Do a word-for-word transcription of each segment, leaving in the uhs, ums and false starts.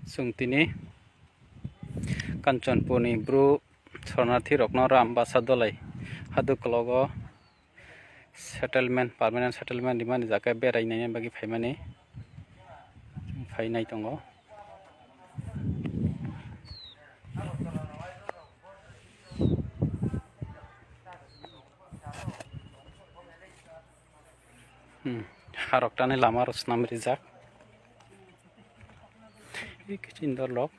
Chwng tini Kanchanpurni bru sornathi rokno Ram Basa Dolai hadu kologo settlement, permanent settlement rimani jaga berai naina bagwi phaimani phainai tongo. Hmm, harok tani lama rok swnam rijak. Ei kiching dor lok.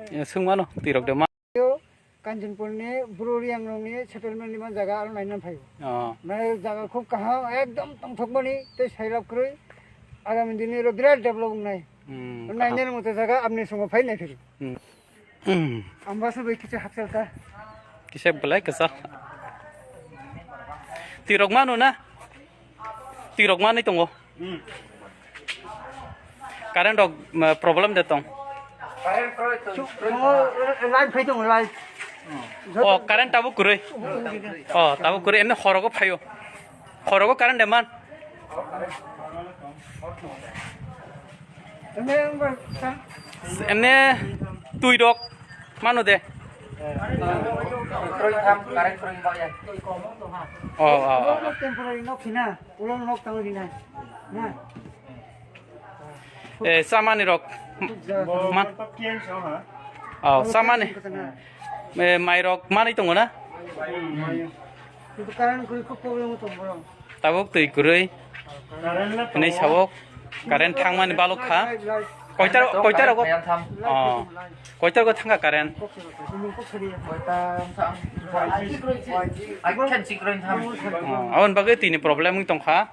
Eh, swngmano, twirok de ma. Kanchanpurni bru riyang rokni settlement ni man jaga aro naina phaio. Oh. Nai jaga khub kaham, ekdom tongthokmani, tei sailap kwrwi. Agami dini ro birat develop wngnai. Hmm, naina kaham. Ni moto jaga amni songo phai nai phuru. Hmm. Hmm. Ambasa bai kicha hakchal ta. Kisa belai kisa. Twirok mano na? Twirok manwi tongo. Hmm. Current rok, ma, problem de tong. Current kroi to, kroi to. Live khai tongo, live. Oh, current tabuk kwrwi. Oh, tabuk kwrwi. Emne horogo phaio. Horogo current de man. Emne twi rok mano de. Kroi tham, current kroi ba ya. Oh, oh, oh, oh. Temporary nok hina, ulo nok tang hina. Na. Eh, samani rok. Ma-, oh, samani. Eh, mai rok manwi tongo na? Kintu current kwrwi khub problem tongo bro. Tabuk twi kwrwi. Hinwi sabo current thangmani balok kha. Koita ro-, koita rogo? Oh. Koita rogo thangkha current? Oh, aboni bagwi twini problem wng tongkha.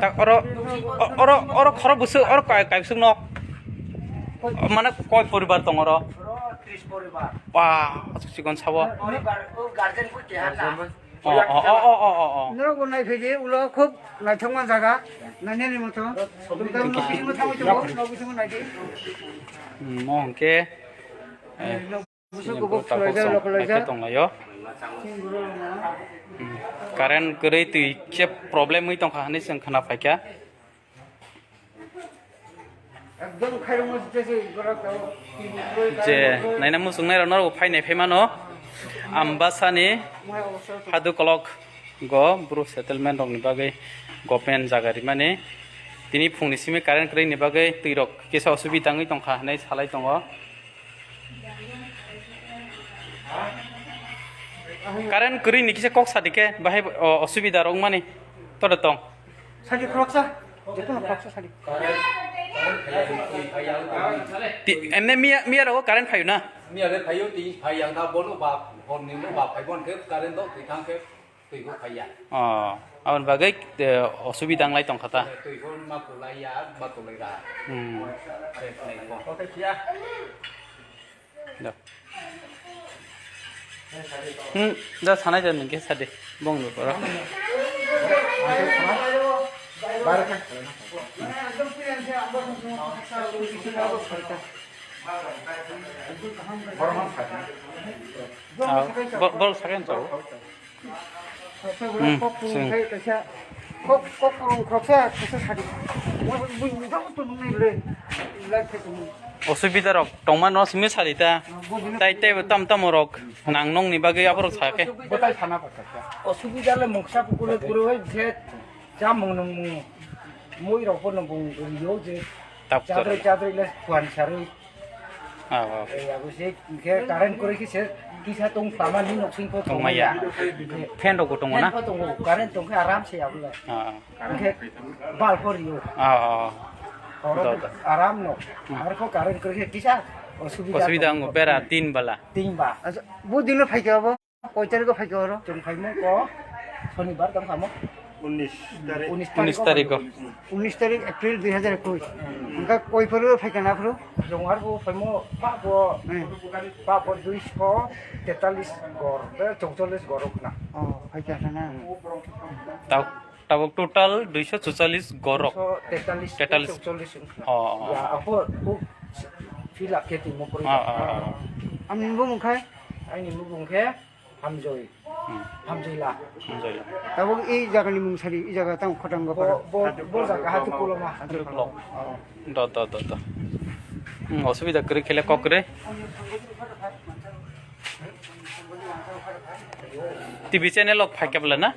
Tak oro, o-, oro, oro khoro bwswk, oro kai-, kaibwswk nok. Mane koi poribar tong oro? Oro tris poribar. Wah, aswk chikon sabo. Poribar, o guardian ko keha na. Oh, oh, oh. Norok bo nai phaidi, ulo khub naithokma jaga, nainani moto. Thank you. Thank you. Thank you. Hmm, mo hwnkhe, eh, Busu chini kubuk bwrwi tabuk sulaijak, chwng lokolai naikhe jak. Tonglaio. Hmm. Current kwrwi twi khe problem wi tongkha hinwi chwng khna phaikha. Ekdom khairokma se se gorak tao. Je naina muchungnai rok norok phainai phaimano. Ambasani hadu kolok go bru settlement rokni bagwi government jaga rimani. Tini phungni simi current kwrwini bagwi twi rok kisa osubida wngwi tongkha hinwi salai tongo. Current kwrwi ni kisa kok sadi khe bahai, o, osubida rok mani tore tong. Sadi khoroksa, jotono khoroksa sadi. Ti-, enne miya, miya rogo current phayo na? Miya le phayo, ti phai yang tha bono ba, hor ni no ba phai bon khe current do twi thang khe. Twi bo phaiya. Oh, aboni bagwi, eh, osubida wnglai tongkha ta. Twi bo ma kulai ya, ma kulai da. Hmm. Twi bo. Kote phiya. Da. Hmm, da sanai da nungke sadi. Bong do koro. Bar kha. Ah, bo-, bol saken chao. Hmm, kok kurung sing. Khai kaisa, kok, kok kurung khoroksa, kaisa sadi. Buini joto nungnai le, live khai tongmani. Osubida rok tongma no simi sadi ta. Ah, bo bini tai, tai tam tam rok nang nong ni bagwi abo rok sa khe. Bo tai sana pa kaisa. Osubida le moksa pukule puro hai je chamung nung mui rok bo no bung yo je. Tap chadri chora. Chadri le kuan sarui. Ah, ah. Eh, abo se, hingke current kwrwi khe se kisa tong tama ni nok sing ko tong maya. Fan rok bo tongo na? Fan bo tongo, current tong khe aram se abo le. Ah, ah. Hingke bal ko rio. Ah, ah, ah. Oro do, do. Aram no. Hmm. Ar ko current kwrwi khe kisa osubida. Osubida tong ango, ko. Bera tin bala. Tin ba. Acha, bu dino phai khe abo? Koi tarikh o phai khe oro? Chwng phaimung ko Shonibar tong kha mo? Unis tarik. Unis tarik o. Unis tarik o. Unis tarik April dui hazar ekush. Hwnkha koi phuru phai kha na phuru? Chwng arbo phaimo pa bo, hmm, pa bo duiso tetalis gor, be chowchollis gor wngkha na. Oh, phai kha na. Tabuk total duiso chowchollis gorok. Duiso tetalis, tetalis. Chowchollis wngkha na. Oh, oh. Ya, apo, o, fill up khe tongmo kwrwi. Oh, oh, oh. Amni bumung khai? Aini bumung khe Hamjoi. Hmm. Hamjoila. Hamjoila. Tabuk i jaga ni mung sari, i jaga tang khotang go. Bo, bo, bo jaga hatu koloma. Hatu koloma. Oh. Do, do, do, do. Hmm, osubida kwrwi khele kok kwrwi. T V channel o phaikha bwla na?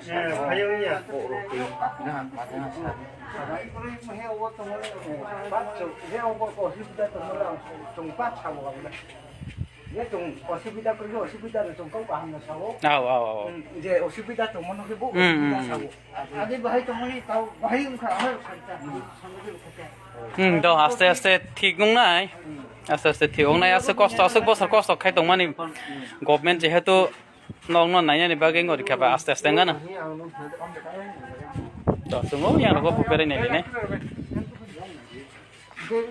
Au, au, au. Hmm, hmm. Hmm, do, aste aste thik wngnai. Aste aste thik wngnai, aswk kosto, aswk bosor kosto khai tongmani. Government jehetu nokno nainani bagwi wngwi rikha ba, aste aste wngano. To, chwngno yang rogo bo berai nai nai.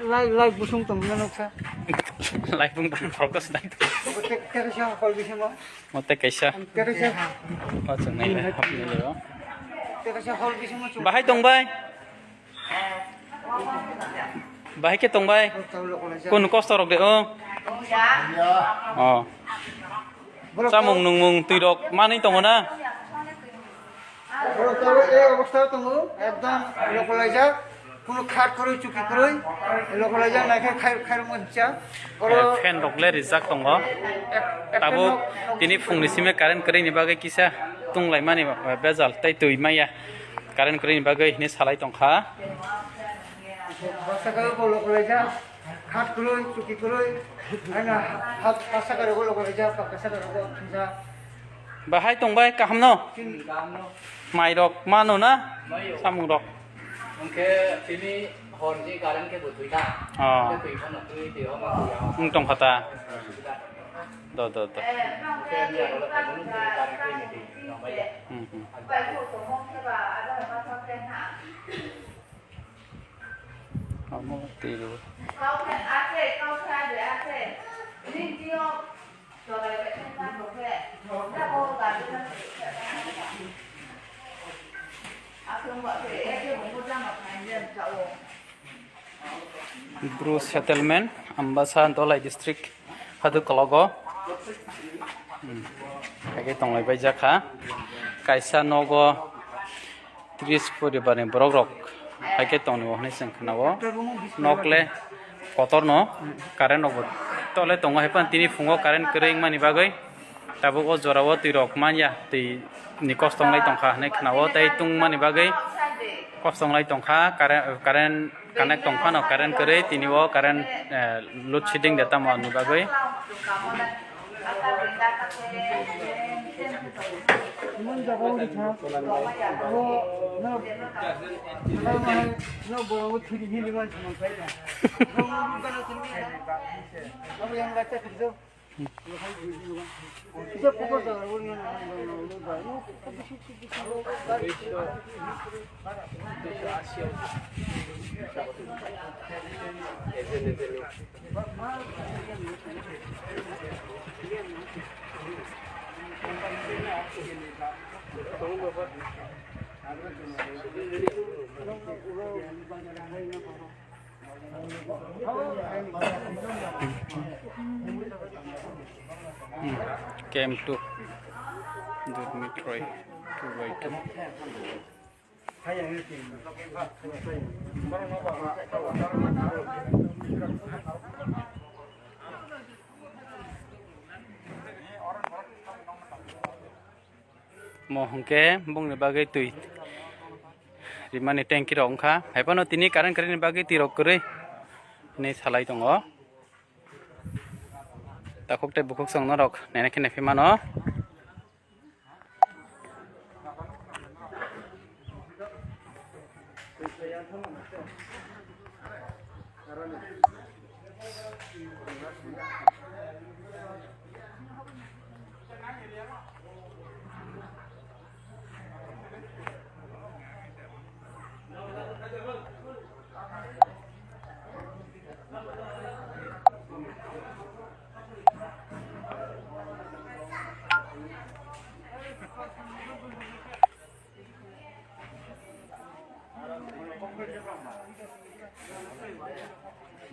Lai, lai busung tong na noksa. Lai bung bung rok se nai. Ote kaisa hol bising mo. Ote kaisa. Kaisa. O chwng nai lai hap nai lai o. Kaisa hol bising mo. Bahai tong bai. Bahai khe tong bai? Kunu kosto rok de o? O. Chamung nungmung twi rok manwi tongo na? Borok tabuk e obostha tongo, ekdom lokolaijak, kunu khat kwrwi, chuki kwrwi, lokolaijak naikhe khai, khairokma hincha. Oro fan rok le rijak tongo. Tabuk tini phungni simi current kwrwini bagwi kisa tunglaimani bejal tei twi maya. Current kwrwini bagwi hinwi salai tongkha. Bwsakao bo lokolaijak, khat kwrwi, chuki kwrwi, haino ha, ha sakarogo lokolaijak, pakka sakarogo thungjak. Bahai tongbai kaham no? Mai rok mano na? Samung rok. Hwnkhe tini hor ni current khe bo twi na. Oh. Hwnkhe twi phano twi, twi phano twi, oh. Wng tongkha ta. Do, do, do. Hmm, hmm. Amo twi rw. Bru settlement, Ambasa, Dholai district, hadu kologo. Hmm. Haikhe tonglai bai jakha. Kaisa nogo tris poribar ni borok rok haikhe tongni bo hinwi chwng khna-o. Nok le kotor no current rok bo tole tongo, haiphano tini phungo current kwrwi wngmani bagwi. Tabuk o jora o twi rok manya, twi ni kosto wnglai tongkha hinwi khna-o, tei tungmani bagwi kosto wnglai tongkha, current, current connect tongphano, current kwrwi tini o current, eh, load shedding de tamo ni bagwi. Hmm. Camp two, dormitory two by two. Mo hwnkhe bongni bagwi twi rimani tanki rok wngkha, haiphano tini current kwrwini bagwi twi rok kwrwi hinwi salai tongo. Takhuk tei bukhuk chwng norok naina khe naiphi mano.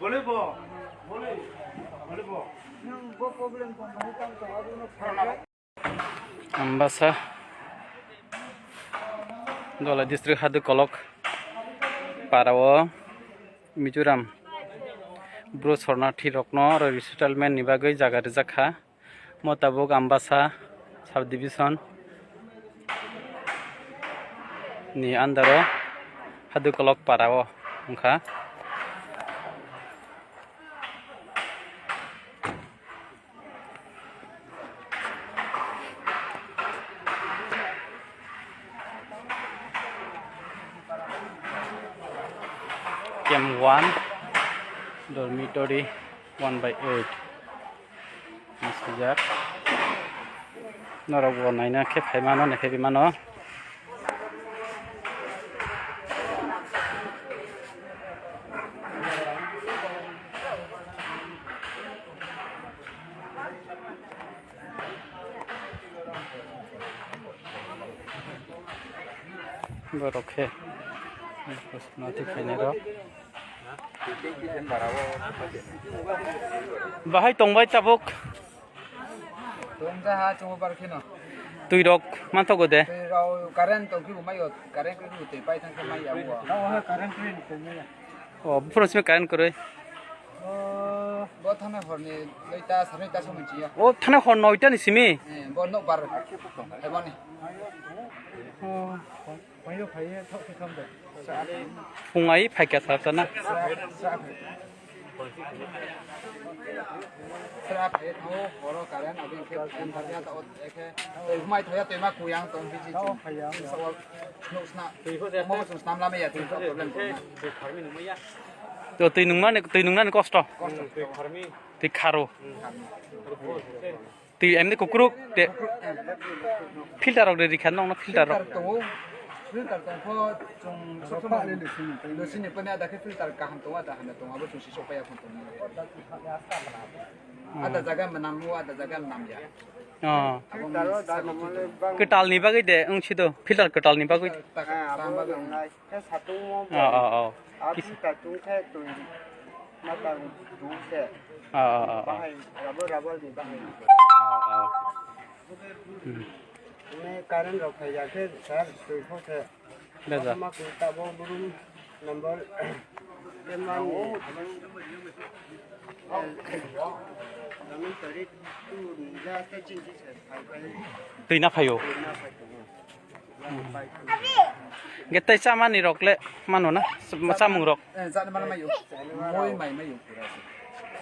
Bole bo, bole, bole bo. Nwng bo problem tong, bahai tang tong, abono phalnai. Ambasa, Dholai district Hadukolok para o Mizoram Bru Sornarthi rokno resettlement ni bagwi jaga rijak kha. Motabuk Ambasa sub division ni under o Hadukolok para o wngkha. Camp one, dormitory one by eight. Swijak. Norok bo naina khe phai mano, naikhe mano. Borok khe nathi khainai rok. Bahai tongbai tabuk. Tongjaha chungo bar kheno. Twi rok manthogo de. Twi rok current tongkhe bo maio, current khe bo twi pai thangkhe mai ya bo. O, buphuru simi current kwrwi. Bo thane horni noita, sar noita somoi chiya. O, thane hor noita ni simi? Eh, bo nok bar. Eboni. O. Phungai phaikha sar sana. Sra phai thango, horo current, abo hinkhe fan thapya, tei humai thapya, tei ma kuyang tong biji. Sawal nuk sna, mo sung snam lamaya, tei problem tong na. To twi nungmani, twi nungnani kosto. Kosto. Twi kharo. Twi emni kukruk te filter rok de rikha nokno filter rok. Filter tongo, filter tongkho chwng sokma lusini pani ada khe filter kaham tongo, ada hamya tongo, abo chwng sisok paiya phone tongo. Ada jaga manam o, ada jaga manam ya. Oh. Abo filter o da nang mani bang. Kwtal ni bagwi de wng sido, filter kwtal ni bagwi. Tang bagwi. Khe satung mo. Oh, oh, oh. A filter tung khe twi mata tung khe. Oh, oh, oh, oh. Bahai rabo rabo ni bahai. Oh, oh. Hmm. Ni current rok phai ya khe sar twi kho khe. Beja. Ma kwi tabo room number. Kemani. Twi na phaio. Twi na phaio. Hwnkhe tei chamani rok le mano na? Chamung rok? Eh, chani mano mayo. Moi mai mayo pura se.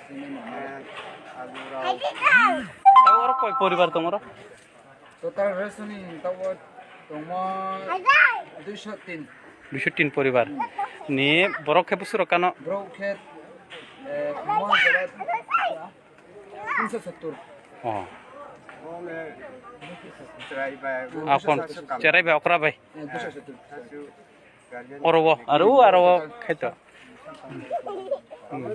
Chini mano. Tei oro koi poribar tongo oro? Total rest ni tabo tongmo duiso tin. Duiso tin poribar. Ni borok khe bwswk rok kano? Borok khe, eh, mo jora Tinsho sottur. Oh. Akon cherai bai okra bai. Eh, duiso sottur. Oro bo, aro, aro khaito. Hmm.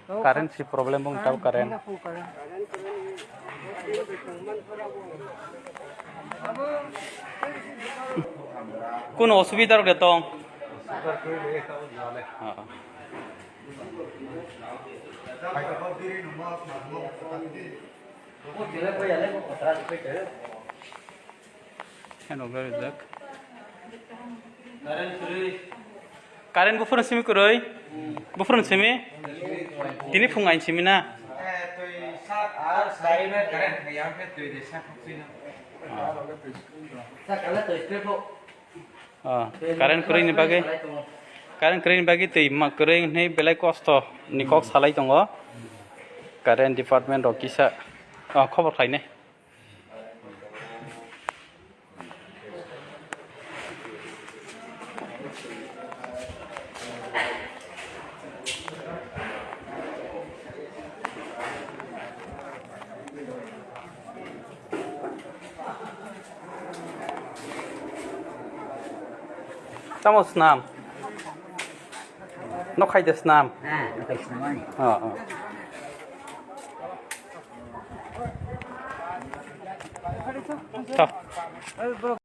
Current si problem bung tau current. Kuno osubida rok de tong? Ah. Ano gari jak. Current buphuru simi kwrwi? Buphuru simi? Tini phung ain simi na? Ah, current kwrwini bagwi, current kwrwini bagwi twi ma kwrwi hwnwi belai kosto ni kok salai tongo. Current department rok kisa, ah, khobor khlainai. Tamo snam. Nok khai de snam. Ah, nok khai snam ani. Oh, oh. Tho.